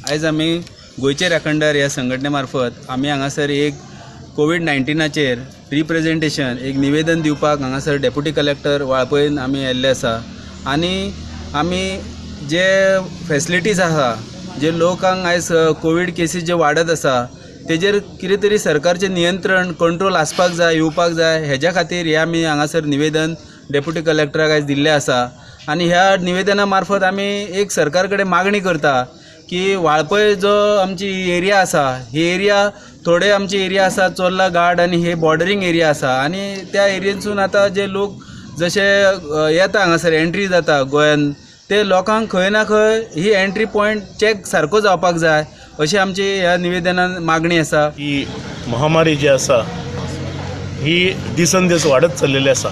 आयज आमी गोंयचे राखणदार ह्या संघटने मार्फत आमी हांगासर एक कोवीड 19चेर रिप्रेजेंटेशन, एक निवेदन दिवपाक हांगासर डेप्युटी कलेक्टर वाळपयन आमी येल्ले आसा. आनी आमी जे फेसिलिटीज आसा, जे लोकांक आयज कोवीड केसीस जे वाडत आसा, तेजेर कितें तरी सरकारचें नियंत्रण, कंट्रोल आसपाक जाय, येवपाक जाय. हेज्या खातीर हे आमी हांगासर निवेदन डेप्युटी कलेक्टराक आयज दिल्लें आसा. आनी ह्या निवेदना मार्फत आमी एक सरकार कडेन मागणी करता की वाळपय जो आमची एरिया आसा, ही एरिया थोडे आमची एरिया आसा चोर्ला घाट आनी हे बॉर्डरींग एरिया आसा. आनी त्या एरियेनसून आतां जे लोक जशे येता, हांगासर एंट्री जाता गोंयान, ते लोकांक खंय ना खंय ही एंट्री पॉयंट चॅक सारको जावपाक जाय, अशी आमची ह्या निवेदनान मागणी आसा. ही महामारी जी आसा, ही दिसन दीस वाडत चल्लेली आसा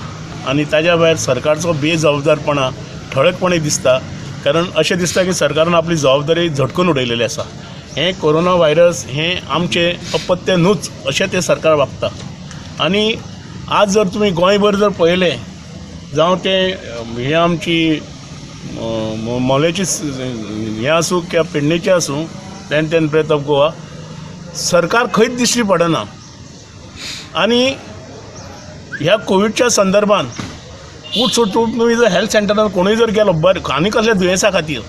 आनी ताज्या भायर सरकारचो बेजबाबदारपणा ठळकपणे दिसता, कारण अशें दिसता की सरकारान आपली जबाबदारी झटकून उडयलेली आसा. हें कोरोना व्हायरस हें आमचें अपत्य न्हूच अशें तें सरकार वागता. आनी आज जर तुमी गोंयभर जर पळयलें, जावं तें हें आमची मोलेची हें आसूं किंवा पेडणेचें आसूं, length and breadth of Goa सरकार खंयच दिश्टी पडना. आनी ह्या कोविडच्या संदर्भात उठ सुट तुमी जर हेल्थ सेंटरान कोणूय जर गेलो बरें आनी कसल्या दुयेंसा खातीर,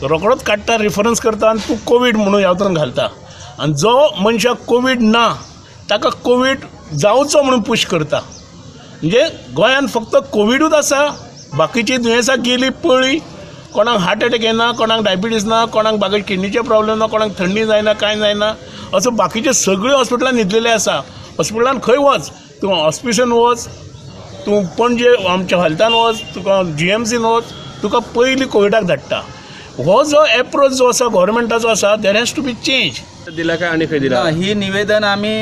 रोकडोच काडटा, रिफरन्स करता आनी तूं कोवीड म्हणून ह्या वतून घालता. आनी जो मनशाक कोवीड ना ताका कोवीड जावचो म्हणून पूश करता. म्हणजे गोंयांत फक्त कोविडूच आसा, बाकीचीं दुयेंसां गेलीं पळ्ळी. कोणाक हार्ट एटॅक येना, कोणाक डायबिटीज ना, कोणाक बाकी किडनीचे प्रॉब्लेम ना, कोणाक थंडी जायना, कांय जायना. असो बाकीचे सगळे हॉस्पिटलान न्हिदलेले आसा. हॉस्पिटलान खंय वच तूं, हॉस्पिसन वच तूं, पणजे आमच्या हेल्थान वच, तुका जीएमसीन वच, तुका पयलीं कोविडाक धाडटा. हो जो एप्रोच जो आसा गोवोरमेंटाचो आसा, there has to be change. दिला काय आणि खंय दिला? ना, ही निवेदन आमी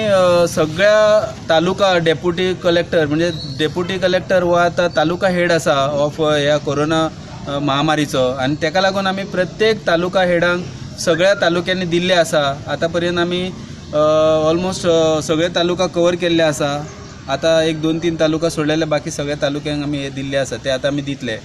सगळ्या तालुका डेप्युटी कलेक्टर, म्हणजे डेप्युटी कलेक्टर हो आतां तालुका हेड आसा ऑफ ह्या कोरोना महामारीचो. आनी तेका लागून आमी प्रत्येक तालुका हेडांक सगळ्या तालुक्यांनी दिल्ले आसा. आतां पर्यंत आमी ऑलमोस्ट सगळे तालुका कवर केल्ले आसा. आतां एक दोन तीन तालुका सोडलेले, बाकी सगळ्या तालुक्यांक आमी हे दिल्ले आसा. ते आतां आमी दितले.